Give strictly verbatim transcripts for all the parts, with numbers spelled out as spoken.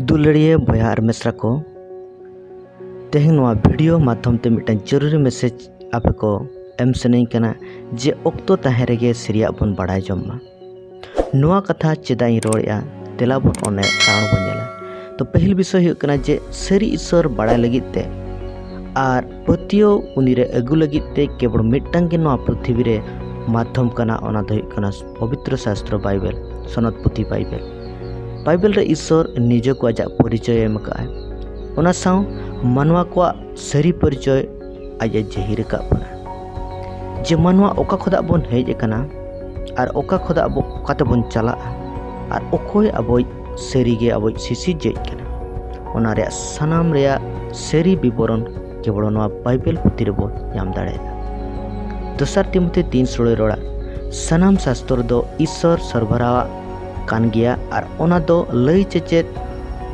ᱫᱩᱞᱟᱹᱲᱤᱭᱟᱹ ᱵᱚᱭᱦᱟ ᱟᱨ ᱢᱤᱥᱨᱟ ᱠᱚ, ᱛᱮᱦᱮᱧ ᱱᱚᱣᱟ ᱵᱷᱤᱰᱤᱭᱳ ᱢᱟᱫᱽᱫᱷᱚᱢ ᱛᱮ ᱢᱤᱫᱴᱟᱝ ᱡᱚᱨᱩᱨᱤ ᱢᱮᱥᱮᱡᱽ ᱟᱯᱮ ᱠᱚ ᱮᱢ ᱥᱟᱱᱟᱧ ᱠᱟᱱᱟ ᱡᱮ ᱚᱠᱛᱚ ᱛᱟᱦᱮᱸ ᱨᱮᱜᱮ ᱥᱟᱹᱨᱤᱭᱟᱜ ᱵᱚᱱ ᱵᱟᱲᱟᱭ ᱡᱚᱝ ᱢᱟ᱾ ᱱᱚᱣᱟ ᱠᱟᱛᱷᱟ ᱪᱮᱫᱟᱜ ᱤᱧ ᱨᱚᱲᱮᱫᱼᱟ, ᱛᱮᱞᱟ ᱵᱚᱱ ᱚᱱᱮ ᱠᱟᱨᱚᱱ ᱵᱚᱱ ᱧᱮᱞᱟ᱾ ᱛᱚ ᱯᱟᱹᱦᱤᱞ ᱵᱤᱥᱚᱭ ᱦᱩᱭᱩᱜ ᱠᱟᱱᱟ ᱡᱮ ᱥᱟᱹᱨᱤ ᱤᱥᱥᱚᱨ ᱵᱟᱲᱟᱭ ᱞᱟᱹᱜᱤᱫ ᱛᱮ ᱟᱨ ᱯᱟᱹᱛᱭᱟᱹᱣ ᱩᱱᱤ ᱨᱮ ᱟᱹᱜᱩ ᱞᱟᱹᱜᱤᱫ ᱛᱮ ᱠᱮᱵᱚᱞ ᱢᱤᱫᱴᱟᱝ ᱜᱮ ᱱᱚᱣᱟ ᱯᱨᱤᱛᱷᱤᱵᱤ ᱨᱮ ᱢᱟᱫᱽᱫᱷᱚᱢ ᱠᱟᱱᱟ, ᱚᱱᱟ ᱫᱚ ᱦᱩᱭᱩᱜ ᱠᱟᱱᱟ ᱯᱚᱵᱤᱛᱨᱚ ᱥᱟᱥᱛᱨᱚ ᱵᱟᱭᱵᱮᱞ, ᱥᱚᱱᱚᱛ ᱯᱩᱛᱷᱤ ᱵᱟᱭᱵᱮᱞ᱾ ᱵᱟᱭᱵᱮᱞ ᱨᱮ ᱤᱥᱥᱚᱨ ᱱᱤᱡᱮ ᱠᱚ ᱟᱡᱟᱜ ᱯᱚᱨᱤᱪᱚᱭ ᱮᱢ ᱟᱠᱟᱫᱼᱟᱭ, ᱚᱱᱟ ᱥᱟᱶ ᱢᱟᱱᱣᱟ ᱠᱚᱣᱟᱜ ᱥᱟᱹᱨᱤ ᱯᱚᱨᱤᱪᱚᱭ ᱟᱡ ᱮ ᱡᱟᱹᱦᱤᱨ ᱟᱠᱟᱫ ᱵᱚᱱᱟ, ᱡᱮ ᱢᱟᱱᱣᱟ ᱚᱠᱟ ᱠᱷᱚᱱᱟᱜ ᱵᱚᱱ ᱦᱮᱡ ᱟᱠᱟᱱᱟ ᱟᱨ ᱚᱠᱟ ᱠᱷᱚᱱᱟᱜ ᱟᱵᱚ ᱚᱠᱟ ᱛᱮᱵᱚᱱ ᱪᱟᱞᱟᱜᱼᱟ ᱟᱨ ᱚᱠᱚᱭ ᱟᱵᱚᱭᱤᱡ ᱥᱟᱹᱨᱤᱜᱮ ᱟᱵᱚᱭᱤᱡ ᱥᱤᱥᱤᱨᱡᱟᱹᱣᱤᱡ ᱠᱟᱱᱟ, ᱚᱱᱟ ᱨᱮᱭᱟᱜ ᱥᱟᱱᱟᱢ ᱨᱮᱭᱟᱜ ᱥᱟᱹᱨᱤ ᱵᱤᱵᱚᱨᱚᱱ ᱠᱮᱵᱚᱞ ᱱᱚᱣᱟ ᱵᱟᱭᱵᱮᱞ ᱯᱩᱛᱷᱤ ᱨᱮᱵᱚᱱ ᱧᱟᱢ ᱫᱟᱲᱮᱭᱟᱜᱼᱟ᱾ ᱫᱚᱥᱟᱨ ᱛᱤᱢᱚᱛᱷᱤ ᱛᱤᱱ ᱥᱳᱲᱮ ᱨᱚᱲᱟ, ᱥᱟᱱᱟᱢ ᱥᱟᱥᱛᱚᱨ ᱫᱚ ᱤᱥᱥᱚᱨ ᱥᱚᱨᱵᱚᱨᱟᱣᱟᱜ ᱠᱟᱱ ᱜᱮᱭᱟ ᱟᱨ ᱚᱱᱟ ᱫᱚ ᱞᱟᱹᱭ ᱪᱮᱪᱮᱫ,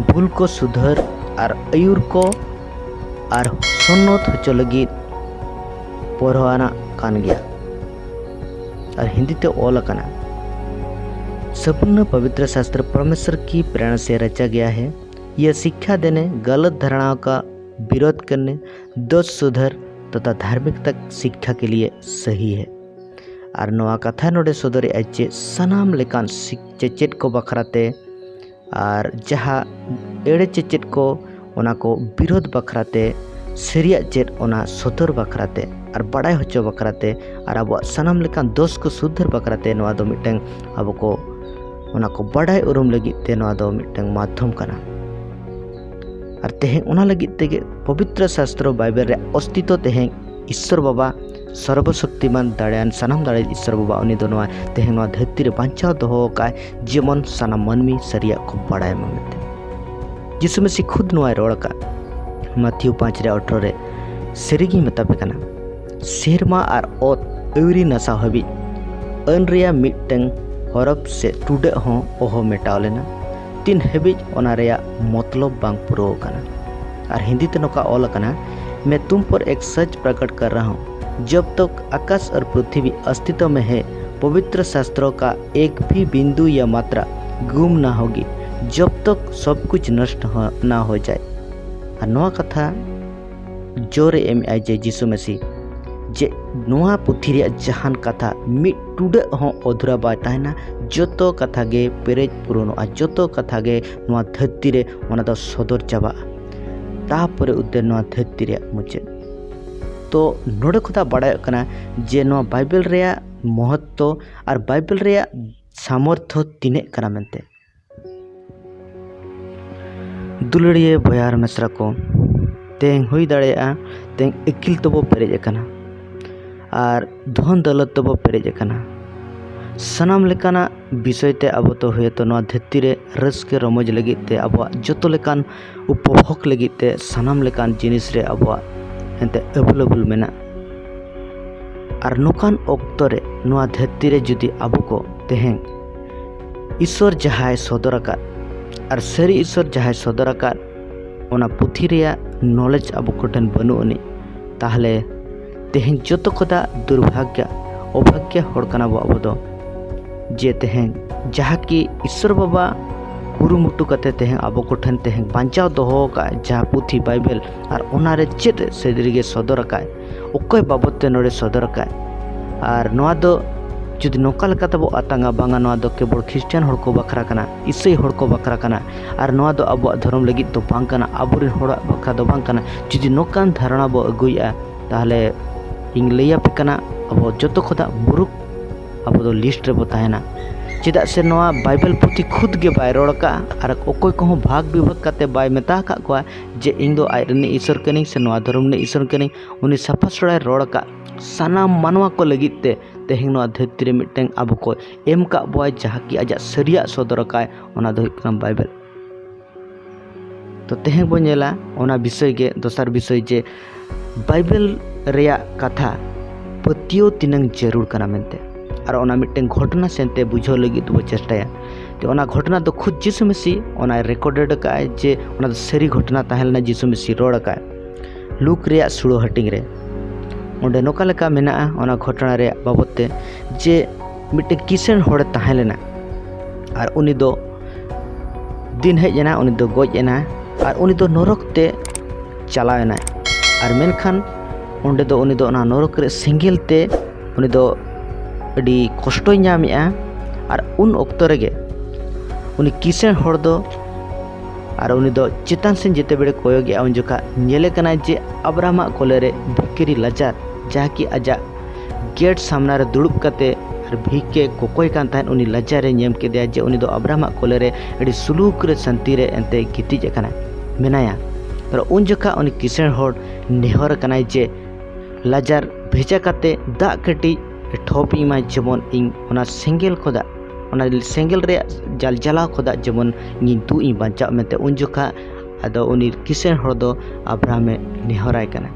ᱵᱷᱩᱞ ᱠᱚ ᱥᱩᱫᱷᱟᱹᱨ ᱟᱨ ᱟᱹᱭᱩᱨ ᱠᱚ ᱟᱨ ᱥᱚᱱᱱᱚᱛ ᱦᱚᱪᱚ ᱞᱟᱹᱜᱤᱫ ᱯᱚᱨᱦᱚᱣᱟᱱᱟᱜ ᱠᱟᱱ ᱜᱮᱭᱟ᱾ ᱟᱨ ᱦᱤᱱᱫᱤ ᱛᱮ ᱚᱞ ᱟᱠᱟᱱᱟ, संपूर्ण पवित्र शास्त्र परमेश्वर की प्रेरणा से रचा गया है। यह शिक्षा देने, गलत धारणाओं का विरोध करने, दोष सुधार तथा धार्मिकता शिक्षा के लिए सही है। ᱟᱨ ᱱᱚᱣᱟ ᱠᱟᱛᱷᱟ ᱱᱚᱰᱮ ᱥᱚᱫᱚᱨᱮᱜᱼᱟᱭ ᱡᱮ ᱥᱟᱱᱟᱢ ᱞᱮᱠᱟᱱ ᱥᱤᱠ-, ᱪᱮᱪᱮᱫ ᱠᱚ ᱵᱟᱠᱷᱨᱟᱛᱮ ᱟᱨ ᱡᱟᱦᱟᱸ ᱮᱲᱮ ᱪᱮᱪᱮᱫ ᱠᱚ, ᱚᱱᱟ ᱠᱚ ᱵᱤᱨᱳᱫᱷ ᱵᱟᱠᱷᱨᱟᱛᱮ, ᱥᱟᱹᱨᱤᱭᱟᱜ ᱪᱮᱫ ᱚᱱᱟ ᱥᱚᱫᱚᱨ ᱵᱟᱠᱷᱨᱟᱛᱮ ᱟᱨ ᱵᱟᱲᱟᱭ ᱦᱚᱪᱚ ᱵᱟᱠᱷᱨᱟᱛᱮ ᱟᱨ ᱟᱵᱚᱣᱟᱜ ᱥᱟᱱᱟᱢ ᱞᱮᱠᱟᱱ ᱫᱳᱥ ᱠᱚ ᱥᱩᱫᱷᱟᱹᱨ ᱵᱟᱠᱷᱨᱟᱛᱮ ᱱᱚᱣᱟ ᱫᱚ ᱢᱤᱫᱴᱟᱝ ᱟᱵᱚ ᱠᱚ ᱚᱱᱟ ᱠᱚ ᱵᱟᱲᱟᱭ ᱩᱨᱩᱢ ᱞᱟᱹᱜᱤᱫ ᱛᱮ ᱱᱚᱣᱟ ᱫᱚ ᱢᱤᱫᱴᱟᱝ ᱢᱟᱫᱽᱫᱷᱚᱢ ᱠᱟᱱᱟ᱾ ᱟᱨ ᱛᱮᱦᱮᱧ ᱚᱱᱟ ᱞᱟᱹᱜᱤᱫ ᱛᱮᱜᱮ ᱯᱚᱵᱤᱛᱨᱚ ᱥᱟᱥᱛᱨᱚ ᱵᱟᱭᱵᱮᱞ ᱨᱮᱭᱟᱜ ᱚᱥᱛᱤᱛᱚ ᱛᱮᱦᱮᱧ ᱤᱥᱥᱚᱨ ᱵᱟᱵᱟ, ᱥᱚᱨᱵᱚᱥᱚᱠᱛᱤᱢᱟᱱ ᱫᱟᱲᱮᱭᱟᱱ ᱥᱟᱱᱟᱢ ᱫᱟᱲᱮ ᱤᱥᱥᱚᱨ ᱵᱟᱵᱟ, ᱩᱱᱤ ᱫᱚ ᱱᱚᱣᱟ ᱛᱮᱦᱮᱧ ᱱᱚᱣᱟ ᱫᱷᱟᱹᱨᱛᱤ ᱨᱮ ᱵᱟᱧᱪᱟᱣ ᱫᱚᱦᱚ ᱟᱠᱟᱫᱼᱟᱭ, ᱡᱮᱢᱚᱱ ᱥᱟᱱᱟᱢ ᱢᱟᱹᱱᱢᱤ ᱥᱟᱹᱨᱤᱭᱟᱜ ᱠᱚ ᱵᱟᱲᱟᱭ ᱢᱟ ᱢᱮᱱᱛᱮ᱾ ᱡᱤᱥᱩ ᱢᱟᱹᱥᱤ ᱠᱷᱩᱫ ᱱᱚᱣᱟᱭ ᱨᱚᱲ ᱟᱠᱟᱫ, ᱢᱟᱛᱷᱤᱭᱩ ᱯᱟᱸᱪ ᱨᱮ ᱟᱴᱷᱨᱚ ᱨᱮ, ᱥᱟᱹᱨᱤᱜᱤᱧ ᱢᱮᱛᱟ ᱯᱮ ᱠᱟᱱᱟ, ᱥᱮᱨᱢᱟ ᱟᱨ ᱚᱛ ᱟᱹᱣᱨᱤ ᱱᱟᱥᱟᱣ ᱦᱟᱹᱵᱤᱡ ᱟᱹᱱ ᱨᱮᱭᱟᱜ ᱢᱤᱫᱴᱟᱝ ᱦᱚᱨᱚᱯ ᱥᱮ ᱴᱩᱰᱟᱹᱜ ᱦᱚᱸ ᱚᱦᱚ ᱢᱮᱴᱟᱣ ᱞᱮᱱᱟ, ᱛᱤᱱ ᱦᱟᱹᱵᱤᱡ ᱚᱱᱟ ᱨᱮᱭᱟᱜ ᱢᱚᱛᱞᱚᱵ ᱵᱟᱝ ᱯᱩᱨᱟᱹᱣ ᱟᱠᱟᱱᱟ᱾ ᱟᱨ ᱦᱤᱱᱫᱤ ᱛᱮ ᱱᱚᱝᱠᱟ ᱚᱞ ᱟᱠᱟᱱᱟ, मैं तुम पर एक सच प्रकट कर रहा हूँ, जब तक आकाश और पृथ्वी अस्तित्व में है, पवित्र शास्त्रों का एक भी बिंदु या मात्रा गुम ना होगी। जब तक सब कुछ नष्ट हो, ना हो जाए। ᱟᱨ ᱱᱚᱣᱟ ᱠᱟᱛᱷᱟ ᱡᱳᱨᱮ ᱮᱢᱮᱜᱼᱟᱭ ᱡᱮ ᱡᱤᱥᱩ ᱢᱟᱹᱥᱤ, ᱡᱮ ᱱᱚᱣᱟ ᱯᱩᱛᱷᱤ ᱨᱮᱭᱟᱜ ᱡᱟᱦᱟᱱ ᱠᱟᱛᱷᱟ ᱢᱤᱫ ᱴᱩᱰᱟᱹᱜ ᱦᱚᱸ ᱚᱫᱷᱩᱨᱟ ᱵᱟᱭ ᱛᱟᱦᱮᱱᱟ, ᱡᱚᱛᱚ ᱠᱟᱛᱷᱟ ᱜᱮ ᱯᱮᱨᱮᱡ ᱯᱩᱨᱚᱱᱚᱜᱼᱟ, ᱡᱚᱛᱚ ᱠᱟᱛᱷᱟ ᱜᱮ ᱱᱚᱣᱟ ᱫᱷᱟᱹᱨᱛᱤ ᱨᱮ ᱚᱱᱟ ᱫᱚ ᱥᱚᱫᱚᱨ ᱪᱟᱵᱟᱜᱼᱟ᱾ ᱛᱟᱯᱚᱨᱮ ᱩᱛᱟᱹᱨ ᱱᱚᱣᱟ ᱫᱷᱟᱹᱨᱛᱤ ᱨᱮᱭᱟᱜ ᱢᱩᱪᱟᱹᱫ᱾ ᱛᱚ ᱱᱚᱰᱮ ᱠᱷᱚᱱᱟᱜ ᱵᱟᱲᱟᱭᱚᱜ ᱠᱟᱱᱟ ᱡᱮ ᱱᱚᱣᱟ ᱵᱟᱭᱵᱮᱞ ᱨᱮᱭᱟᱜ ᱢᱚᱦᱚᱛᱛᱚ ᱟᱨ ᱵᱟᱭᱵᱮᱞ ᱨᱮᱭᱟᱜ ᱥᱟᱢᱚᱨᱛᱷᱚ ᱛᱤᱱᱟᱹᱜ ᱠᱟᱱᱟ ᱢᱮᱱᱛᱮ᱾ ᱫᱩᱞᱟᱹᱲᱤᱭᱟᱹ ᱵᱚᱭᱦᱟ ᱟᱨ ᱢᱤᱥᱨᱟ ᱠᱚ, ᱛᱮᱦᱮᱧ ᱦᱩᱭ ᱫᱟᱲᱮᱭᱟᱜᱼᱟ ᱛᱮᱦᱮᱧ ᱟᱹᱠᱤᱞ ᱛᱮᱵᱚ ᱯᱮᱨᱮᱡ ᱟᱠᱟᱱᱟ ᱟᱨ ᱫᱷᱚᱱ ᱫᱟᱹᱞᱚᱛ ᱛᱮᱵᱚ ᱯᱮᱨᱮᱡ ᱟᱠᱟᱱᱟ᱾ ᱥᱟᱱᱟᱢ ᱞᱮᱠᱟᱱᱟᱜ ᱵᱤᱥᱚᱭ ᱛᱮ ᱟᱵᱚ ᱫᱚ ᱦᱚᱭᱛᱳ ᱱᱚᱣᱟ ᱫᱷᱟᱹᱨᱛᱤ ᱨᱮ ᱨᱟᱹᱥᱠᱟᱹ ᱨᱚᱢᱚᱡᱽ ᱞᱟᱹᱜᱤᱫ ᱛᱮ, ᱟᱵᱚᱣᱟᱜ ᱡᱚᱛᱚ ᱞᱮᱠᱟᱱ ᱩᱯᱚᱵᱷᱳᱜᱽ ᱞᱟᱹᱜᱤᱫ ᱛᱮ, ᱥᱟᱱᱟᱢ ᱞᱮᱠᱟᱱ ᱡᱤᱱᱤᱥ ᱨᱮ ᱟᱵᱚᱣᱟᱜ ᱮᱱᱛᱮ ᱮᱵᱮᱞᱮᱵᱮᱞ ᱢᱮᱱᱟᱜᱼᱟ᱾ ᱟᱨ ᱱᱚᱝᱠᱟᱱ ᱚᱠᱛᱚ ᱨᱮ ᱱᱚᱣᱟ ᱫᱷᱟᱹᱨᱛᱤ ᱨᱮ ᱡᱩᱫᱤ ᱟᱵᱚ ᱠᱚ ᱛᱮᱦᱮᱧ ᱤᱥᱚᱨ ᱡᱟᱦᱟᱸᱭ ᱥᱚᱫᱚᱨ ᱟᱠᱟᱫ ᱟᱨ ᱥᱟᱹᱨᱤ ᱤᱥᱚᱨ ᱡᱟᱦᱟᱸᱭ ᱥᱚᱫᱚᱨ ᱟᱠᱟᱫ ᱚᱱᱟ ᱯᱩᱛᱷᱤ ᱨᱮᱭᱟᱜ ᱱᱚᱞᱮᱡᱽ ᱟᱵᱚ ᱠᱚᱴᱷᱮᱱ ᱵᱟᱹᱱᱩᱜ ᱟᱹᱱᱤᱡ, ᱛᱟᱦᱚᱞᱮ ᱛᱮᱦᱮᱧ ᱡᱚᱛᱚ ᱠᱷᱚᱱᱟᱜ ᱫᱩᱨᱵᱷᱟᱜᱽᱭᱚ, ᱚᱵᱷᱟᱜᱽᱭᱚ ᱦᱚᱲ ᱠᱟᱱᱟ ᱵᱚ ᱟᱵᱚ ᱫᱚ᱾ ᱡᱮ ᱛᱮᱦᱮᱧ ᱡᱟᱦᱟᱸ ᱠᱤ ᱤᱥᱚᱨ ᱵᱟᱵᱟ ᱠᱩᱨᱩᱢᱩᱴᱩ ᱠᱟᱛᱮ ᱛᱮᱦᱮᱧ ᱟᱵᱚ ᱠᱚᱴᱷᱮᱱ ᱛᱮᱦᱮᱧ ᱵᱟᱧᱪᱟᱣ ᱫᱚᱦᱚ ᱟᱠᱟᱫ ᱡᱟᱦᱟᱸ ᱯᱩᱛᱷᱤ ᱵᱟᱭᱵᱮᱞ, ᱟᱨ ᱚᱱᱟᱨᱮ ᱪᱮᱫ ᱥᱟᱹᱨᱤᱜᱮ ᱥᱚᱫᱚᱨ ᱟᱠᱟᱫ, ᱚᱠᱚᱭ ᱵᱟᱵᱚᱫ ᱛᱮ ᱱᱚᱰᱮ ᱥᱚᱫᱚᱨ ᱟᱠᱟᱫ᱾ ᱟᱨ ᱱᱚᱣᱟ ᱫᱚ ᱡᱩᱫᱤ ᱱᱚᱝᱠᱟ ᱞᱮᱠᱟ ᱛᱮᱵᱚ ᱟᱛᱟᱝᱟ, ᱵᱟᱝᱟ ᱱᱚᱣᱟ ᱫᱚ ᱠᱮᱵᱚᱞ ᱠᱷᱨᱤᱥᱴᱟᱱ ᱦᱚᱲ ᱠᱚ ᱵᱟᱠᱷᱨᱟ ᱠᱟᱱᱟ, ᱤᱥᱟᱹᱭ ᱦᱚᱲ ᱠᱚ ᱵᱟᱠᱷᱨᱟ ᱠᱟᱱᱟ, ᱟᱨ ᱱᱚᱣᱟ ᱫᱚ ᱟᱵᱚᱣᱟᱜ ᱫᱷᱚᱨᱚᱢ ᱞᱟᱹᱜᱤᱫ ᱫᱚ ᱵᱟᱝ ᱠᱟᱱᱟ, ᱟᱵᱚᱨᱮᱱ ᱦᱚᱲᱟᱜ ᱵᱟᱠᱷᱨᱟ ᱫᱚ ᱵᱟᱝ ᱠᱟᱱᱟ, ᱡᱩᱫᱤ ᱱᱚᱝᱠᱟᱱ ᱫᱷᱟᱨᱚᱱᱟ ᱵᱚ ᱟᱹᱜᱩᱭᱮᱫᱼᱟ, ᱛᱟᱦᱚᱞᱮ ᱤᱧ ᱞᱟᱹᱭᱟᱯᱮ ᱠᱟᱱᱟ, ᱟᱵᱚ ᱡᱚᱛᱚ ᱠᱷᱚᱱᱟᱜ ᱢᱩᱨᱩᱠᱷ ᱟᱵᱚ ᱫᱚ ᱞᱤᱥᱴ ᱨᱮᱵᱚ ᱛᱟᱦᱮᱱᱟ᱾ ᱪᱮᱫᱟᱜ ᱥᱮ ᱱᱚᱣᱟ ᱵᱟᱭᱵᱮᱞ ᱯᱩᱛᱷᱤ ᱠᱷᱩᱫ ᱜᱮ ᱵᱟᱭ ᱨᱚᱲ ᱟᱠᱟᱫᱼᱟ, ᱟᱨ ᱚᱠᱚᱭ ᱠᱚᱦᱚᱸ ᱵᱷᱟᱜᱽ ᱵᱤᱵᱷᱟᱜᱽ ᱠᱟᱛᱮ ᱵᱟᱭ ᱢᱮᱛᱟ ᱟᱠᱟᱫ ᱠᱚᱣᱟ ᱡᱮ ᱤᱧ ᱫᱚ ᱟᱡ ᱨᱤᱱᱤᱡ ᱤᱥᱚᱨ ᱠᱟᱹᱱᱟᱹᱧ ᱥᱮ ᱱᱚᱣᱟ ᱫᱷᱚᱨᱚᱢ ᱨᱤᱱᱤᱡ ᱤᱥᱚᱨ ᱠᱟᱹᱱᱟᱹᱧ᱾ ᱩᱱᱤ ᱥᱟᱯᱷᱟ ᱥᱚᱲᱟᱭ ᱨᱚᱲ ᱟᱠᱟᱫ ᱥᱟᱱᱟᱢ ᱢᱟᱱᱣᱟ ᱠᱚ ᱞᱟᱹᱜᱤᱫ ᱛᱮ ᱛᱮᱦᱮᱧ ᱱᱚᱣᱟ ᱫᱷᱟᱹᱨᱛᱤ ᱨᱮ ᱢᱤᱫᱴᱟᱝ ᱟᱵᱚ ᱠᱚ ᱮᱢ ᱠᱟᱜ ᱵᱚᱣᱟᱭ, ᱡᱟᱦᱟᱸ ᱠᱤ ᱟᱡᱟᱜ ᱥᱟᱹᱨᱤᱭᱟᱜ ᱥᱚᱫᱚᱨ ᱟᱠᱟᱫ, ᱚᱱᱟ ᱫᱚ ᱦᱩᱭᱩᱜ ᱠᱟᱱᱟ ᱵᱟᱭᱵᱮᱞ᱾ ᱛᱚ ᱛᱮᱦᱮᱧ ᱵᱚᱱ ᱧᱮᱞᱟ ᱚᱱᱟ ᱵᱤᱥᱚᱭ ᱜᱮ, ᱫᱚᱥᱟᱨ ᱵᱤᱥᱚᱭ ᱡᱮ ᱵᱟᱭᱵᱮᱞ ᱨᱮᱭᱟᱜ ᱠᱟᱛᱷᱟ ᱯᱟᱹᱛᱭᱟᱹᱣ ᱛᱤᱱᱟᱹᱝ ᱡᱟᱹᱨᱩᱲ ᱠᱟᱱᱟ ᱢᱮᱱᱛᱮ, ᱟᱨ ᱚᱱᱟ ᱢᱤᱫᱴᱟᱝ ᱜᱷᱚᱴᱚᱱᱟ ᱥᱮᱱᱛᱮ ᱵᱩᱡᱷᱟᱹᱣ ᱞᱟᱹᱜᱤᱫ ᱵᱚ ᱪᱮᱥᱴᱟᱭᱟ᱾ ᱛᱚ ᱚᱱᱟ ᱜᱷᱚᱴᱚᱱᱟ ᱫᱚ ᱠᱷᱩᱫ ᱡᱤᱥᱩ ᱢᱮᱥᱤ ᱚᱱᱟᱭ ᱨᱮᱠᱚᱨᱰᱮᱰ ᱟᱠᱟᱫᱼᱟᱭ ᱡᱮ ᱚᱱᱟ ᱫᱚ ᱥᱟᱹᱨᱤ ᱜᱷᱚᱴᱚᱱᱟ ᱛᱟᱦᱮᱸ ᱞᱮᱱᱟ, ᱡᱤᱥᱩ ᱢᱮᱥᱤ ᱨᱚᱲ ᱟᱠᱟᱫ᱾ ᱞᱩᱠ ᱨᱮᱭᱟᱜ ᱥᱩᱲᱟᱹ ᱦᱟᱹᱴᱤᱧ ᱨᱮ ᱚᱸᱰᱮ ᱱᱚᱝᱠᱟ ᱞᱮᱠᱟ ᱢᱮᱱᱟᱜᱼᱟ ᱚᱱᱟ ᱜᱷᱚᱴᱚᱱᱟ ᱨᱮᱭᱟᱜ ᱵᱟᱵᱚᱫ ᱛᱮ ᱡᱮ ᱢᱤᱫᱴᱮᱱ ᱠᱤᱥᱟᱹᱬ ᱦᱚᱲᱮ ᱛᱟᱦᱮᱸ ᱞᱮᱱᱟ, ᱟᱨ ᱩᱱᱤ ᱫᱚ ᱫᱤᱱ ᱦᱮᱡ ᱮᱱᱟ, ᱩᱱᱤ ᱫᱚ ᱜᱚᱡ ᱮᱱᱟ ᱟᱨ ᱩᱱᱤ ᱫᱚ ᱱᱚᱨᱚᱠ ᱛᱮ ᱪᱟᱞᱟᱣ ᱮᱱᱟᱭ᱾ ᱟᱨ ᱢᱮᱱᱠᱷᱟᱱ ᱚᱸᱰᱮ ᱫᱚ ᱩᱱᱤ ᱫᱚ ᱚᱱᱟ ᱱᱚᱨᱚᱠ ᱨᱮ ᱥᱮᱸᱜᱮᱞ ᱛᱮ ᱩᱱᱤ ᱫᱚ ᱟᱹᱰᱤ ᱠᱚᱥᱴᱚᱭ ᱧᱟᱢᱮᱜᱼᱟ᱾ ᱟᱨ ᱩᱱ ᱚᱠᱛᱚ ᱨᱮᱜᱮ ᱩᱱᱤ ᱠᱤᱥᱟᱹᱬ ᱦᱚᱲ ᱫᱚ, ᱟᱨ ᱩᱱᱤ ᱫᱚ ᱪᱮᱛᱟᱱ ᱥᱮᱱ ᱡᱮᱛᱮ ᱵᱮᱲᱮ ᱠᱚᱭᱚᱜᱮᱜᱼᱟ, ᱩᱱ ᱡᱚᱠᱷᱟ ᱧᱮᱞᱮ ᱠᱟᱱᱟᱭ ᱡᱮ ᱟᱵᱨᱟᱦᱟᱢᱟᱜ ᱠᱚᱞᱮ ᱨᱮ ᱵᱷᱤᱠᱟᱹᱨᱤ ᱞᱟᱡᱟᱨ, ᱡᱟᱦᱟᱸ ᱠᱤ ᱟᱡᱟᱜ ᱜᱮᱴ ᱥᱟᱢᱱᱟ ᱨᱮ ᱫᱩᱲᱩᱵ ᱠᱟᱛᱮ ᱟᱨ ᱵᱷᱤᱠᱮ ᱠᱚᱠᱚᱭ ᱠᱟᱱ ᱛᱟᱦᱮᱸᱫ, ᱩᱱᱤ ᱞᱟᱡᱟᱨᱮ ᱧᱮᱞ ᱠᱮᱫᱮᱭᱟ ᱡᱮ ᱩᱱᱤ ᱫᱚ ᱟᱵᱨᱟᱦᱟᱢᱟᱜ ᱠᱚᱞᱮ ᱨᱮ ᱟᱹᱰᱤ ᱥᱩᱞᱩᱠ ᱨᱮ ᱥᱟᱱᱛᱤ ᱨᱮ ᱮᱱᱛᱮ ᱜᱤᱛᱤᱡ ᱟᱠᱟᱱᱟᱭ, ᱢᱮᱱᱟᱭᱟ᱾ ᱟᱨ ᱩᱱ ᱡᱚᱠᱷᱟ ᱩᱱᱤ ᱠᱤᱥᱟᱹᱬ ᱦᱚᱲ ᱱᱮᱦᱚᱨ ᱟᱠᱟᱱᱟᱭ ᱡᱮ ᱞᱟᱡᱟᱨ ᱵᱷᱮᱡᱟ ᱠᱟᱛᱮ ᱫᱟᱜ ᱠᱟᱹᱴᱤᱡ ᱴᱷᱚᱯ ᱤᱧ ᱢᱟ, ᱡᱮᱢᱚᱱ ᱤᱧ ᱚᱱᱟ ᱥᱮᱸᱜᱮᱞ ᱠᱷᱚᱱᱟᱜ, ᱚᱱᱟ ᱥᱮᱸᱜᱮᱞ ᱨᱮᱭᱟᱜ ᱡᱟᱞᱡᱟᱞᱟᱣ ᱠᱷᱚᱱᱟᱜ ᱡᱮᱢᱚᱱ ᱤᱧ ᱫᱩᱜ ᱤᱧ ᱵᱟᱧᱪᱟᱜ ᱢᱮᱱᱛᱮ᱾ ᱩᱱ ᱡᱚᱠᱷᱟ ᱟᱫᱚ ᱩᱱᱤ ᱠᱤᱥᱟᱹᱬ ᱦᱚᱲ ᱫᱚ ᱟᱵᱨᱟᱦᱟᱢᱮ ᱱᱮᱦᱚᱨᱟᱭ ᱠᱟᱱᱟ᱾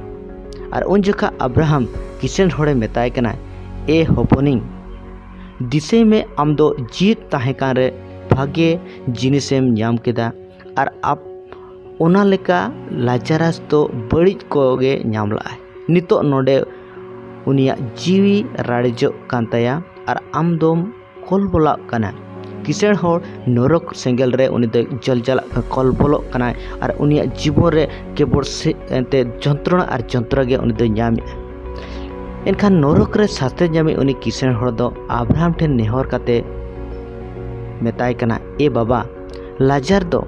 ᱟᱨ ᱩᱱ ᱡᱚᱠᱷᱟ ᱟᱵᱨᱟᱦᱟᱢ ᱠᱤᱥᱟᱹᱬ ᱦᱚᱲᱮ ᱢᱮᱛᱟᱭ ᱠᱟᱱᱟ, "ᱮ ᱦᱚᱯᱚᱱᱤᱧ, ᱫᱤᱥᱟᱹᱭ ᱢᱮ, ᱟᱢ ᱫᱚ ᱡᱤᱣᱮᱫ ᱛᱟᱦᱮᱸ ᱠᱟᱱ ᱨᱮ ᱵᱷᱟᱜᱮ ᱡᱤᱱᱤᱥᱮᱢ ᱧᱟᱢ ᱠᱮᱫᱟ, ᱟᱨ ᱟᱯ ᱚᱱᱟ ᱞᱮᱠᱟ ᱞᱟᱡᱟᱨᱟᱥ ᱫᱚ ᱵᱟᱹᱲᱤᱡ ᱠᱚᱜᱮ ᱧᱟᱢ ᱞᱟᱜᱼᱟᱭ᱾ ᱱᱤᱛᱚᱜ ᱱᱚᱰᱮ ᱩᱱᱤᱭᱟᱜ ᱡᱤᱣᱤ ᱨᱟᱲᱮᱡᱚᱜ ᱠᱟᱱ ᱛᱟᱭᱟ ᱟᱨ ᱟᱢ ᱫᱚᱢ ᱠᱚᱞᱵᱚᱞᱟᱜ ᱠᱟᱱᱟ᱾" ᱠᱤᱥᱟᱹᱬ ᱦᱚᱲ ᱱᱚᱨᱚᱠ ᱥᱮᱸᱜᱮᱞ ᱨᱮ ᱩᱱᱤ ᱫᱚ ᱡᱚᱞᱡᱟᱞᱟᱜ ᱠᱟᱱ, ᱠᱚᱞᱵᱚᱞᱚᱜ ᱠᱟᱱᱟᱭ ᱟᱨ ᱩᱱᱤᱭᱟᱜ ᱡᱤᱵᱚᱱ ᱨᱮ ᱠᱮᱵᱚᱞ ᱥᱮ ᱮᱱᱛᱮ ᱡᱚᱱᱛᱨᱚᱬᱟ ᱟᱨ ᱡᱚᱱᱛᱨᱚ ᱜᱮ ᱩᱱᱤ ᱫᱚᱭ ᱧᱟᱢᱮᱜᱼᱟ᱾ ᱮᱱᱠᱷᱟᱱ ᱱᱚᱨᱚᱠ ᱨᱮ ᱥᱟᱥᱮᱛ ᱧᱟᱢᱤᱡ ᱩᱱᱤ ᱠᱤᱥᱟᱹᱬ ᱦᱚᱲ ᱫᱚ ᱟᱵᱨᱟᱦᱟᱢ ᱴᱷᱮᱱ ᱱᱮᱦᱚᱨ ᱠᱟᱛᱮ ᱢᱮᱛᱟᱭ ᱠᱟᱱᱟ, "ᱮ ᱵᱟᱵᱟ, ᱞᱟᱡᱟᱨ ᱫᱚ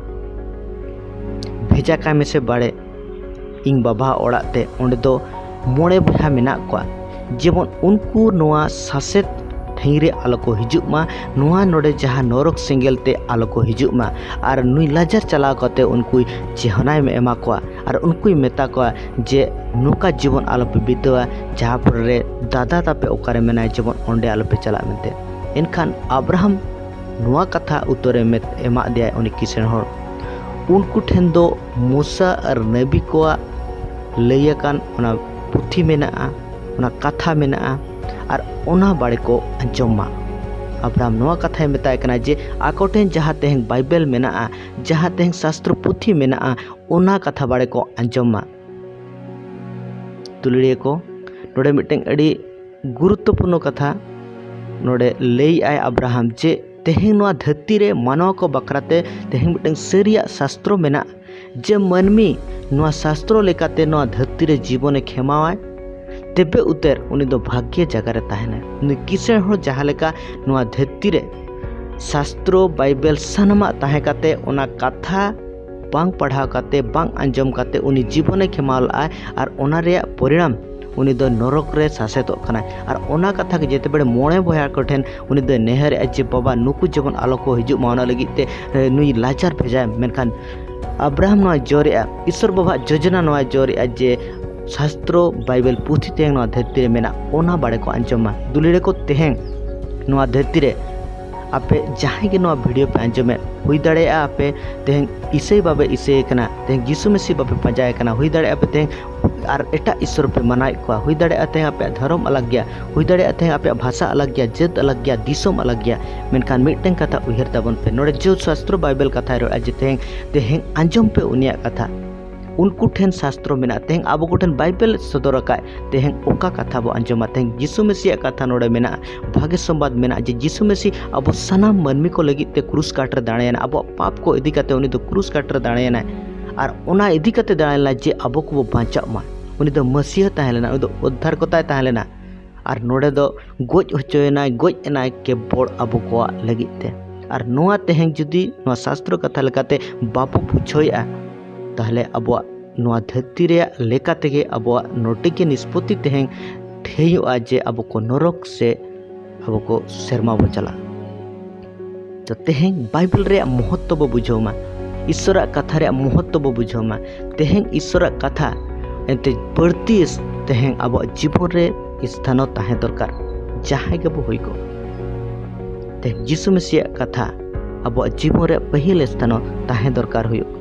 ᱵᱷᱮᱡᱟ ᱠᱟᱭ ᱢᱮᱥᱮ ᱵᱟᱲᱮ ᱤᱧ ᱵᱟᱵᱟ ᱚᱲᱟᱜ ᱛᱮ, ᱚᱸᱰᱮ ᱫᱚ ᱢᱚᱬᱮ ᱵᱚᱭᱦᱟ ᱢᱮᱱᱟᱜ ᱠᱚᱣᱟ, ᱡᱮᱢᱚᱱ ᱩᱱᱠᱩ ᱱᱚᱣᱟ ᱥᱟᱥᱮᱛ ᱴᱷᱟᱹᱭ ᱨᱮ ᱟᱞᱚ ᱠᱚ ᱦᱤᱡᱩᱜ ᱢᱟ, ᱱᱚᱣᱟ ᱱᱚᱰᱮ ᱡᱟᱦᱟᱸ ᱱᱚᱨᱚᱠ ᱥᱮᱸᱜᱮᱞ ᱛᱮ ᱟᱞᱚ ᱠᱚ ᱦᱤᱡᱩᱜ ᱢᱟ᱾ ᱟᱨ ᱱᱩᱭ ᱞᱟᱡᱟᱨ ᱪᱟᱞᱟᱣ ᱠᱟᱛᱮ ᱩᱱᱠᱩᱭ ᱪᱮᱦᱚᱱᱟᱭ ᱮᱢᱟ ᱠᱚᱣᱟ ᱟᱨ ᱩᱱᱠᱩᱭ ᱢᱮᱛᱟ ᱠᱚᱣᱟ ᱡᱮ ᱱᱚᱝᱠᱟ ᱡᱤᱵᱚᱱ ᱟᱞᱚᱯᱮ ᱵᱤᱛᱟᱹᱣᱟ, ᱡᱟᱦᱟᱸ ᱯᱚᱨᱮ ᱨᱮ ᱫᱟᱫᱟ ᱛᱟᱯᱮ ᱚᱠᱟᱨᱮ ᱢᱮᱱᱟᱭ, ᱡᱮᱢᱚᱱ ᱚᱸᱰᱮ ᱟᱞᱚᱯᱮ ᱪᱟᱞᱟᱜ" ᱢᱮᱱᱛᱮ᱾ ᱮᱱᱠᱷᱟᱱ ᱟᱵᱨᱟᱦᱟᱢ ᱱᱚᱣᱟ ᱠᱟᱛᱷᱟ ᱩᱛᱛᱚᱨᱮ ᱢᱮᱛ-, ᱮᱢᱟᱫ ᱫᱮᱭᱟᱭ ᱩᱱᱤ ᱠᱤᱥᱟᱹᱬ ᱦᱚᱲ, "ᱩᱱᱠᱩ ᱴᱷᱮᱱ ᱫᱚ ᱢᱩᱥᱟ ᱟᱨ ᱱᱟᱵᱤ ᱠᱚᱣᱟᱜ ᱞᱟᱹᱭ ᱟᱠᱟᱱ ᱚᱱᱟ ᱯᱩᱛᱷᱤ ᱢᱮᱱᱟᱜᱼᱟ, ᱚᱱᱟ ᱠᱟᱛᱷᱟ ᱢᱮᱱᱟᱜᱼᱟ, ᱟᱨ ᱚᱱᱟ ᱵᱟᱲᱮ ᱠᱚ ᱟᱸᱡᱚᱢ ᱢᱟ᱾" ᱟᱵᱨᱟᱦᱟᱢ ᱱᱚᱣᱟ ᱠᱟᱛᱷᱟᱭ ᱢᱮᱛᱟᱭ ᱠᱟᱱᱟ ᱡᱮ ᱟᱠᱚ ᱴᱷᱮᱱ ᱡᱟᱦᱟᱸ ᱛᱮᱦᱮᱧ ᱵᱟᱭᱵᱮᱞ ᱢᱮᱱᱟᱜᱼᱟ, ᱡᱟᱦᱟᱸ ᱛᱮᱦᱮᱧ ᱥᱟᱥᱛᱨᱚ ᱯᱩᱛᱷᱤ ᱢᱮᱱᱟᱜᱼᱟ, ᱚᱱᱟ ᱠᱟᱛᱷᱟ ᱵᱟᱲᱮ ᱠᱚ ᱟᱸᱡᱚᱢ ᱢᱟ᱾ ᱫᱩᱞᱟᱹᱲᱤᱭᱟᱹ ᱠᱚ, ᱱᱚᱰᱮ ᱢᱤᱫᱴᱮᱱ ᱟᱹᱰᱤ ᱜᱩᱨᱩᱛᱛᱚᱯᱩᱨᱱᱚ ᱠᱟᱛᱷᱟ ᱱᱚᱰᱮ ᱞᱟᱹᱭᱮᱜᱼᱟᱭ ᱟᱵᱨᱟᱦᱟᱢ ᱡᱮ ᱛᱮᱦᱮᱧ ᱱᱚᱣᱟ ᱫᱷᱟᱹᱨᱛᱤ ᱨᱮ ᱢᱟᱱᱣᱟ ᱠᱚ ᱵᱟᱠᱷᱨᱟᱛᱮ ᱛᱮᱦᱮᱧ ᱢᱤᱫᱴᱟᱝ ᱥᱟᱹᱨᱤᱭᱟᱜ ᱥᱟᱥᱛᱨᱚ ᱢᱮᱱᱟᱜ, ᱡᱮ ᱢᱟᱹᱱᱢᱤ ᱱᱚᱣᱟ ᱥᱟᱥᱛᱨᱚ ᱞᱮᱠᱟᱛᱮ ᱱᱚᱣᱟ ᱫᱷᱟᱹᱨᱛᱤ ᱨᱮ ᱡᱤᱵᱚᱱᱮ ᱠᱷᱮᱢᱟᱣᱟᱭ, ᱛᱮᱵᱮ ᱩᱛᱟᱹᱨ ᱩᱱᱤ ᱫᱚ ᱵᱷᱟᱜᱽᱭᱚ ᱡᱟᱭᱜᱟ ᱨᱮ ᱛᱟᱦᱮᱱᱟᱭ᱾ ᱩᱱᱤ ᱠᱤᱥᱟᱹᱬ ᱦᱚᱲ ᱡᱟᱦᱟᱸ ᱞᱮᱠᱟ ᱱᱚᱣᱟ ᱫᱷᱟᱹᱨᱛᱤ ᱨᱮ ᱥᱟᱥᱛᱨᱚ, ᱵᱟᱭᱵᱮᱞ ᱥᱟᱱᱟᱢᱟᱜ ᱛᱟᱦᱮᱸ ᱠᱟᱛᱮ ᱚᱱᱟ ᱠᱟᱛᱷᱟ ᱵᱟᱝ ᱯᱟᱲᱦᱟᱣ ᱠᱟᱛᱮ, ᱵᱟᱝ ᱟᱸᱡᱚᱢ ᱠᱟᱛᱮ ᱩᱱᱤ ᱡᱤᱵᱚᱱᱮ ᱠᱷᱮᱢᱟᱣ ᱞᱮᱫᱼᱟᱭ, ᱟᱨ ᱚᱱᱟ ᱨᱮᱭᱟᱜ ᱯᱚᱨᱤᱬᱟᱢ ᱩᱱᱤ ᱫᱚ ᱱᱚᱨᱚᱠ ᱨᱮ ᱥᱟᱥᱮᱛᱚᱜ ᱠᱟᱱᱟᱭ᱾ ᱟᱨ ᱚᱱᱟ ᱠᱟᱛᱷᱟ ᱜᱮ ᱡᱮᱛᱮ ᱵᱮᱲᱮ ᱢᱚᱬᱮ ᱵᱚᱭᱦᱟ ᱠᱚᱴᱷᱮᱱ ᱩᱱᱤ ᱫᱚᱭ ᱱᱮᱦᱚᱨᱮᱜᱼᱟ ᱡᱮ, "ᱵᱟᱵᱟ, ᱱᱩᱠᱩ ᱡᱮᱢᱚᱱ ᱟᱞᱚ ᱠᱚ ᱦᱤᱡᱩᱜ ᱢᱟ, ᱚᱱᱟ ᱞᱟᱹᱜᱤᱫ ᱛᱮ, ᱮ, ᱱᱩᱭ ᱞᱟᱡᱟᱨ ᱵᱷᱮᱡᱟᱭᱮᱢ᱾" ᱢᱮᱱᱠᱷᱟᱱ ᱟᱵᱨᱟᱦᱟᱢ ᱱᱚᱣᱟᱭ ᱡᱚᱨᱮᱜᱼᱟ, ᱤᱥᱚᱨ ᱵᱟᱵᱟᱣᱟᱜ ᱡᱳᱡᱚᱱᱟ ᱱᱚᱣᱟᱭ ᱡᱚᱨᱮᱜᱼᱟ ᱡᱮ ᱥᱟᱥᱛᱨᱚ ᱵᱟᱭᱵᱮᱞ ᱯᱩᱛᱷᱤ ᱛᱮᱦᱮᱧ ᱱᱚᱣᱟ ᱫᱷᱟᱹᱨᱛᱤ ᱨᱮ ᱢᱮᱱᱟᱜ, ᱚᱱᱟ ᱵᱟᱲᱮ ᱠᱚ ᱟᱸᱡᱚᱢ ᱢᱟ᱾ ᱫᱩᱞᱟᱹᱲᱤᱭᱟᱹ ᱠᱚ, ᱛᱮᱦᱮᱧ ᱱᱚᱣᱟ ᱫᱷᱟᱹᱨᱛᱤ ᱨᱮ ᱟᱯᱮ ᱡᱟᱦᱟᱸᱭ ᱜᱮ ᱱᱚᱣᱟ ᱵᱷᱤᱰᱤᱭᱳ ᱯᱮ ᱟᱸᱡᱚᱢᱮᱫ, ᱦᱩᱭ ᱫᱟᱲᱮᱭᱟᱜᱼᱟ ᱟᱯᱮ ᱛᱮᱦᱮᱧ ᱤᱥᱟᱹᱭ ᱵᱟᱯᱮ ᱤᱥᱟᱹᱭ ᱠᱟᱱᱟ, ᱛᱮᱦᱮᱧ ᱡᱤᱥᱩ ᱢᱮᱥᱤ ᱵᱟᱯᱮ ᱯᱟᱸᱡᱟᱭᱮ ᱠᱟᱱᱟ, ᱦᱩᱭ ᱫᱟᱲᱮᱭᱟᱜᱼᱟ ᱟᱯᱮ ᱛᱮᱦᱮᱧ ᱟᱨ ᱮᱴᱟᱜ ᱤᱥᱚᱨ ᱯᱮ ᱢᱟᱱᱟᱣᱮᱫ ᱠᱚᱣᱟ, ᱦᱩᱭ ᱫᱟᱲᱮᱭᱟᱜᱼᱟ ᱛᱮᱦᱮᱧ ᱟᱯᱮᱭᱟᱜ ᱫᱷᱚᱨᱚᱢ ᱟᱞᱟᱜᱽ ᱜᱮᱭᱟ, ᱦᱩᱭ ᱫᱟᱲᱮᱭᱟᱜᱼᱟ ᱛᱮᱦᱮᱧ ᱟᱯᱮᱭᱟᱜ ᱵᱷᱟᱥᱟ ᱟᱞᱟᱜᱽ ᱜᱮᱭᱟ, ᱡᱟᱹᱛ ᱟᱞᱟᱜᱽ ᱜᱮᱭᱟ, ᱫᱤᱥᱚᱢ ᱟᱞᱟᱜᱽ ᱜᱮᱭᱟ, ᱢᱮᱱᱠᱷᱟᱱ ᱢᱤᱫᱴᱮᱱ ᱠᱟᱛᱷᱟ ᱩᱭᱦᱟᱹᱨ ᱛᱟᱵᱚᱱ ᱯᱮ, ᱱᱚᱰᱮ ᱡᱳ ᱥᱟᱥᱛᱨᱚ ᱵᱟᱭᱵᱮᱞ ᱠᱟᱛᱷᱟᱭ ᱨᱚᱲᱟ ᱡᱮ ᱛᱮᱦᱮᱧ, ᱛᱮᱦᱮᱧ ᱟᱸᱡᱚᱢ ᱯᱮ ᱩᱱᱤᱭᱟᱜ ᱠᱟᱛᱷᱟ᱾ ᱩᱱᱠᱩ ᱴᱷᱮᱱ ᱥᱟᱥᱛᱨᱚ ᱢᱮᱱᱟᱜᱼᱟ, ᱛᱮᱦᱮᱧ ᱟᱵᱚ ᱠᱚᱴᱷᱮᱱ ᱵᱟᱭᱵᱮᱞ ᱥᱚᱫᱚᱨ ᱟᱠᱟᱫ, ᱛᱮᱦᱮᱧ ᱚᱠᱟ ᱠᱟᱛᱷᱟ ᱵᱚ ᱟᱸᱡᱚᱢᱟ? ᱛᱮᱦᱮᱧ ᱡᱤᱥᱩ ᱢᱮᱥᱤᱭᱟᱜ ᱠᱟᱛᱷᱟ ᱱᱚᱰᱮ ᱢᱮᱱᱟᱜᱼᱟ, ᱵᱷᱟᱜᱮ ᱥᱚᱢᱵᱟᱫ ᱢᱮᱱᱟᱜᱼᱟ ᱡᱮ ᱡᱤᱥᱩ ᱢᱮᱥᱤ ᱟᱵᱚ ᱥᱟᱱᱟᱢ ᱢᱟᱹᱱᱢᱤ ᱠᱚ ᱞᱟᱹᱜᱤᱫ ᱛᱮ ᱠᱨᱩᱥ ᱠᱟᱴ ᱨᱮ ᱫᱟᱲᱮᱭᱟᱱᱟ, ᱟᱵᱚᱣᱟᱜ ᱯᱟᱯ ᱠᱚ ᱤᱫᱤ ᱠᱟᱛᱮ ᱩᱱᱤ ᱫᱚ ᱠᱨᱩᱥ ᱠᱟᱴ ᱨᱮ ᱫᱟᱲᱮᱭᱟᱱᱟᱭ᱾ ᱟᱨ ᱚᱱᱟ ᱤᱫᱤ ᱠᱟᱛᱮ ᱫᱟᱲᱮ ᱞᱮᱱᱟ ᱡᱮ ᱟᱵᱚ ᱠᱚᱵᱚ ᱵᱟᱧᱪᱟᱜ ᱢᱟ᱾ ᱩᱱᱤ ᱫᱚ ᱢᱟᱹᱥᱤᱭᱟᱹ ᱛᱟᱦᱮᱸ ᱞᱮᱱᱟ, ᱩᱱᱤ ᱫᱚ ᱩᱫᱽᱫᱷᱟᱨ ᱠᱚᱛᱟᱭ ᱛᱟᱦᱮᱸ ᱞᱮᱱᱟ᱾ ᱟᱨ ᱱᱚᱰᱮ ᱫᱚ ᱜᱚᱡ ᱦᱚᱪᱚᱭᱮᱱᱟᱭ, ᱜᱚᱡ ᱮᱱᱟᱭ ᱠᱮᱵᱚᱞ ᱟᱵᱚ ᱠᱚᱣᱟᱜ ᱞᱟᱹᱜᱤᱫ ᱛᱮ᱾ ᱟᱨ ᱱᱚᱣᱟ ᱛᱮᱦᱮᱧ ᱡᱩᱫᱤ ᱱᱚᱣᱟ ᱥᱟᱥᱛᱨᱚ ᱠᱟᱛᱷᱟ ᱞᱮᱠᱟᱛᱮ ᱵᱟᱵᱚ ᱵᱩᱡᱷᱟᱹᱣᱮᱫᱼᱟ, ᱛᱟᱦᱚᱞᱮ ᱟᱵᱚᱣᱟᱜ ᱱᱚᱣᱟ ᱫᱷᱟᱹᱨᱛᱤ ᱨᱮᱭᱟᱜ ᱞᱮᱠᱟ ᱛᱮᱜᱮ ᱟᱵᱚᱣᱟᱜ ᱱᱚᱰᱮ ᱜᱮ ᱱᱤᱥᱯᱚᱛᱤ ᱛᱮᱦᱮᱧ ᱴᱷᱮᱭᱚᱜᱼᱟ ᱡᱮ ᱟᱵᱚ ᱠᱚ ᱱᱚᱨᱚᱠ ᱥᱮ ᱟᱵᱚ ᱠᱚ ᱥᱮᱨᱢᱟ ᱵᱚ ᱪᱟᱞᱟᱜᱼᱟ᱾ ᱛᱚ ᱛᱮᱦᱮᱧ ᱵᱟᱭᱵᱮᱞ ᱨᱮᱭᱟᱜ ᱢᱚᱦᱚᱛᱛᱚ ᱵᱚ ᱵᱩᱡᱷᱟᱹᱣ ᱢᱟ, ᱤᱥᱚᱨᱟᱜ ᱠᱟᱛᱷᱟ ᱨᱮᱭᱟᱜ ᱢᱚᱦᱚᱛᱛᱚ ᱵᱚ ᱵᱩᱡᱷᱟᱹᱣ ᱢᱟ᱾ ᱛᱮᱦᱮᱧ ᱤᱥᱚᱨᱟᱜ ᱠᱟᱛᱷᱟ ᱮᱱᱛᱮ ᱵᱟᱹᱲᱛᱤ ᱛᱮᱦᱮᱧ ᱟᱵᱚᱣᱟᱜ ᱡᱤᱵᱚᱱ ᱨᱮ ᱥᱛᱷᱟᱱᱚ ᱛᱟᱦᱮᱸ ᱫᱚᱨᱠᱟᱨ, ᱡᱟᱦᱟᱸᱭ ᱜᱮᱵᱚ ᱦᱩᱭ ᱠᱚᱜ᱾ ᱛᱮᱦᱮᱧ ᱡᱤᱥᱩ ᱢᱮᱥᱤᱭᱟᱜ ᱠᱟᱛᱷᱟ ᱟᱵᱚᱣᱟᱜ ᱡᱤᱵᱚᱱ ᱨᱮ ᱯᱟᱹᱦᱤᱞ ᱥᱛᱷᱟᱱᱚ ᱛᱟᱦᱮᱸ ᱫᱚᱨᱠᱟᱨ ᱦᱩᱭᱩᱜ᱾